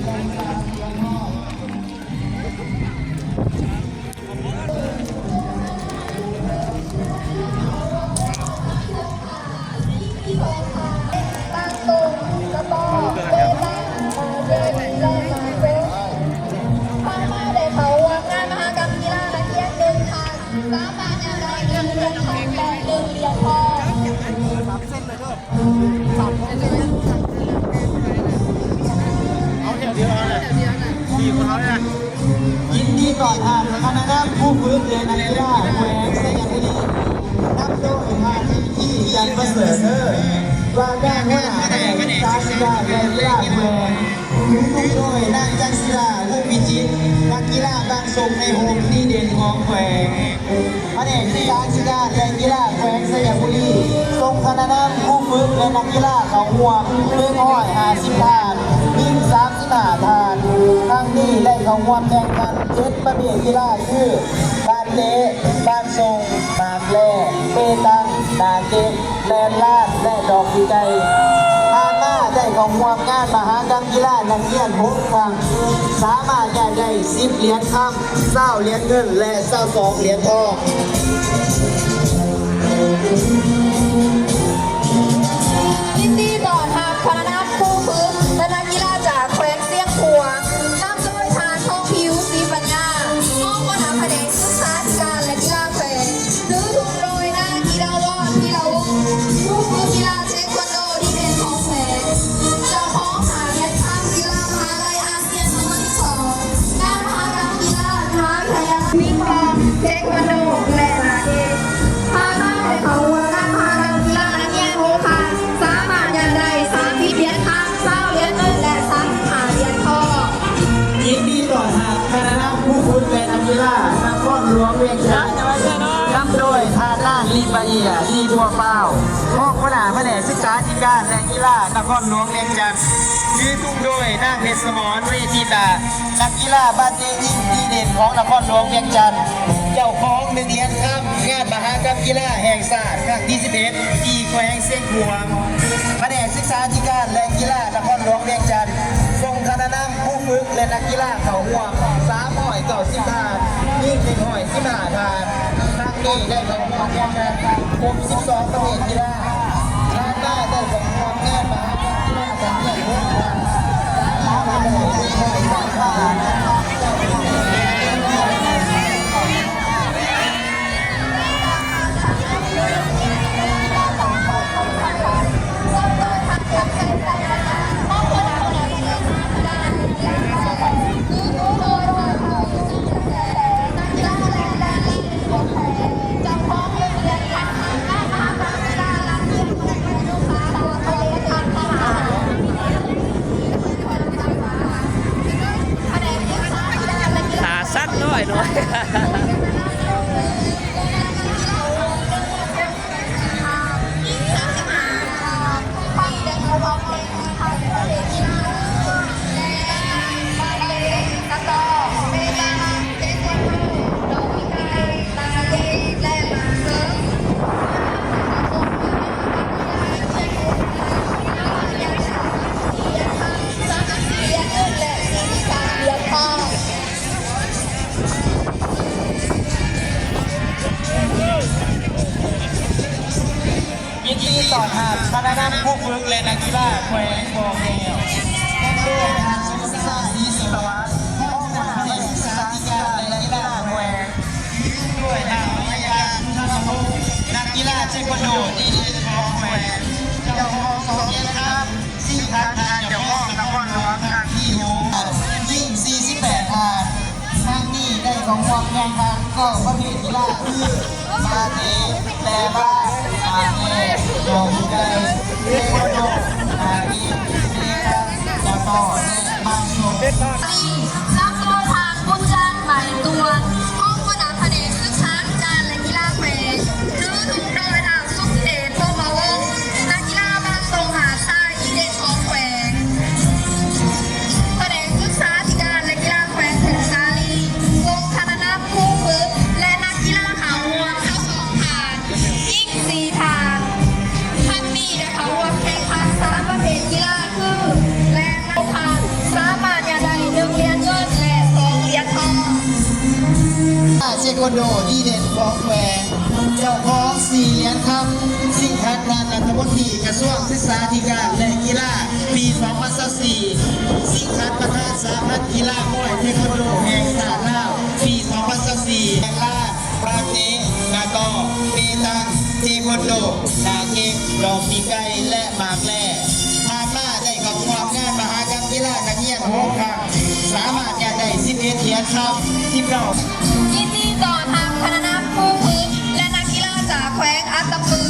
ຕັ້ງໂຕ ສະປອດ ເຕະຕັງ ບາເຈັດ ແລະ ໝາກເຊັງ ພາມາໄດ້ເຂົ້າຮ່ວມງານມະຫະກຳກິລານັກຮຽນເດັ່ນທັນ ສາມາດຍາດໄດ້ໜຶ່ງຫຼຽນຄຳ ແລະ ໜຶ່ງຫຼຽນທອງ. ເອົາແຖວດຽວເອົາແຫຼະ ສີ່ຄົນເອົາແຫຼະ. ຍິນດີຕ້ອນຮັບຄະນະນຳຄູຝຶກ ແລະ ນັກກິລາແຂວງໄຊຍະບູລີ ນຳໂດຍທ່ານ ທີ່ຈັນປະເສີດເລີດ ວ່າການຫົວໜ້າພະແນກສຶກສາທິການ ແລະ ກິລາແຂວງ, ຖືທຸງໂດຍນາງ ຈັນສີລາ ວົງວິຈິດ ນັກກິລາບານຊົກໄຮໂຮມດີເດັ່ນຂອງແຂວງ. ພະແນກສຶກສາທິການ ແລະ ກິລາແຂວງໄຊຍະບູລີ ສົ່ງຄະນະນຳຄູຝຶກ ແລະ ນັກກິລາເຂົ້າຮ່ວມ ໜຶ່ງຮ້ອຍຫ້າສິບທ່ານ, ຍິງສາມສິບຫ້າທ່ານ. ຄັ້ງນີ້ໄດ້ເຂົ້າຮ່ວມແຂ່ງຂັນເຈັດປະເພດກິລາຄື ບານເຕະ, ບານສົ່ງ, ໝາກແລ່, ເປຕັງ, ໝາກເກັບ, ແລ່ນລານ ແລະ ດອກປີກໄກ່. ຜ່ານມາໄດ້ເຂົ້າຮ່ວມງານມະຫະກຳກິລານັກຮຽນຫົກຄັ້ງ, ສາມາດຍາດໄດ້ສິບຫຼຽນຄຳ, ຊາວຫຼຽນເງິນ ແລະ ຊາວສອງຫຼຽນທອງ. ຍິນດີຕ້ອນຮັບຄະນະນຳຄູຝຶກ ແລະ ນັກກິລາຈາກແຂວງຊຽງຂວາງ ນຳໂດຍທ່ານ ທອງຜິວ ສີປັນຍາ ຮອງຫົວໜ້າພະແນກສຶກສາທິການ ແລະ ກິລາແຂວງ, ຖືທຸງໂດຍນາງ ກິລາວອນ ພິລະວົງ ຄູຝຶກກິລາເທຄວັນໂດດີເດັ່ນຂອງແຂວງ, ເຈົ້າຂອງຫ້າຫຼຽນຄຳກິລາມະຫາໄລອາ ສຽງທຳມະນິກສອງ ງານມະຫະກຳກິລາມະຫາວິທະຍາໄລ ປິງປອງ, ເທຄວັນໂດ ແລະ ໝາກເກັບ. ຜ່ານມາໄດ້ເຂົ້າຮ່ວມງານມະຫະກຳກິລານັກຮຽນຫົກຄັ້ງ, ສາມາດຍາດໄດ້ສາມສິບຫຼຽນຄຳ, ຊາວຫຼຽນເງິນ ແລະ ສາມສິບຫ້າຫຼຽນທອງ. ຍິນດີຕ້ອນຮັບຄະນະນຳຄູຝຶກ ແລະ ນັກກິລານະຄອນຫຼວງວຽງຈັນ ນຳໂດຍທ່ານນາງ ລີປາເອຍ ລີບົວປາວ ຮອງຫົວໜ້າພະແນກສຶກສາທິການ ແລະ ກິລານະຄອນຫຼວງວຽງຈັນ, ຖືທຸງໂດຍນາງ ເພັດສະໝອນ ເວທີຕາ ນັກກິລາບານເຕະຍິງດີເດັ່ນຂອງນະຄອນຫຼວງວຽງຈັນ, ເຈົ້າຂອງໜຶ່ງຫຼຽນຄຳ ງານມະຫະກຳກິລາແຫ່ງຊາດຄັ້ງທີສິບເອັດ ທີ່ແຂວງຊຽງຂວາງ. ພະແນກສຶກສາທິການ ແລະ ກິລານະຄອນຫຼວງວຽງຈັນ ສົ່ງຄະນະນຳຄູຝຶກ ແລະ ນັກກິລາເຂົ້າຮ່ວມສາມຮ້ອຍເກົ້າສິບທ່ານ, ຍິງໜຶ່ງຮ້ອຍສິບຫ້າທ່ານ. ຄັ້ງນີ້ໄດ້ເຂົ້າຮ່ວມແຂ່ງຂັນຄົບສິບສອງປະເພດກິລາ. ຜ່ານມາໄດ້ເຂົ້າຮ່ວມງານມະຫະກຳກິລາການຮຽນຮູ້. ຂາສັ້ນນ້ອຍໜ້ອຍ. ຍິນດີຕ້ອນຮັບຄະນະນຳຄູຝຶກ ແລະ ນັກກິລາແຂວງບໍ່ແກ້ວ ນຳໂດຍທ່ານ ສົມສັກ ສີສະຫວັດ ຮອງຫົວໜ້າພະແນກສຶກສາທິການ ແລະ ກິລາແຂວງ, ໂດຍທ່ານ ມາຍາ ທະນະວົງ ນັກກິລາເທຄວັນໂດດີເດັ່ນຂອງແຂວງ, ເຈົ້າຂອງສອງຫຼຽນຄຳ, ຊິງຂັນທ່ານເຈົ້າຄອງນະຄອນຫຼວງຄັ້ງທີຫົກ, ຍິງສີ່ສິບແປດທ່ານ. ຄັ້ງນີ້ໄດ້ເຂົ້າຮ່ວມແຂ່ງຂັນເກົ້າປະເພດກິລາຄື ບາເຕະ, ແຕ່ບາ, ບາເຕະ, ດອກໄກ່, ເທຄວັນໂດ, ບາເຕະ, ເຕະ, ຕະກອ, ແລະ ບາງຊົກ. ນຳໂດຍທ່ານ ບຸນຈັນ ໄໝຕວນ ຮອງຫົວໜ້າພະແນກສຶກສາທິການ ແລະ ກິລາແຂວງ, ຖືທຸງໂດຍທ່ານ ສຸກເດດ ພົມມະວົງ ນັກກິລາບານຊົກຫ້າຊາຍດີເດັ່ນຂອງແຂວງ. ພະແນກສຶກສາທິການ ແລະ ກິລາແຂວງຜົ້ງສາລີ ສົ່ງຄະນະນຳຄູຝຶກ ແລະ ນັກກິລາເຂົ້າຮ່ວມຊາວສອງທ່ານ, ຍິງສີ່ທ່ານ. ທັງນີ້ໄດ້ເຂົ້າຮ່ວມແຂ່ງຂັນສາມປະເພດກິລາຄື ແລ່ນ ຫົກທ່ານ, ສາມາດຍາດ ຄົນໂດດີເດັ່ນຂອງແຂວງ ເຈົ້າຂອງສີ່ຫຼຽນຄຳ ຊິງຂັດທ່ານລັດຖະມົນຕີກະຊວງສຶກສາທິການ ແລະ ກິລາ ປີສອງພັນຊາວສີ່ ຊິງຂັດປະທານສະຫະພັນກິລາມວຍເທຄວັນໂດແຫ່ງຊາດລາວ ປີສອງພັນຊາວສີ່ ແລະ ລານປະເຕະ ນາໂຕ ເປຕັງ ເທຄວັນໂດ ນາເກັກ ດອກປີກໄກ່ ແລະ ໝາກແລ ຜ່ານມາໄດ້ເຂົ້າຮ່ວມງານມະຫະກຳກິລານັກຮຽນຫົກຄັ້ງ ສາມາດຍາດໄດ້ສິບເອັດຫຼຽນຄຳ ສິບເກົ້າ ຍິນດີຕ້ອນຮັບຄະນະນຳຜູ້ຝຶກ ແລະ ນັກກິລາຈາກແຂວງອັດຕະປື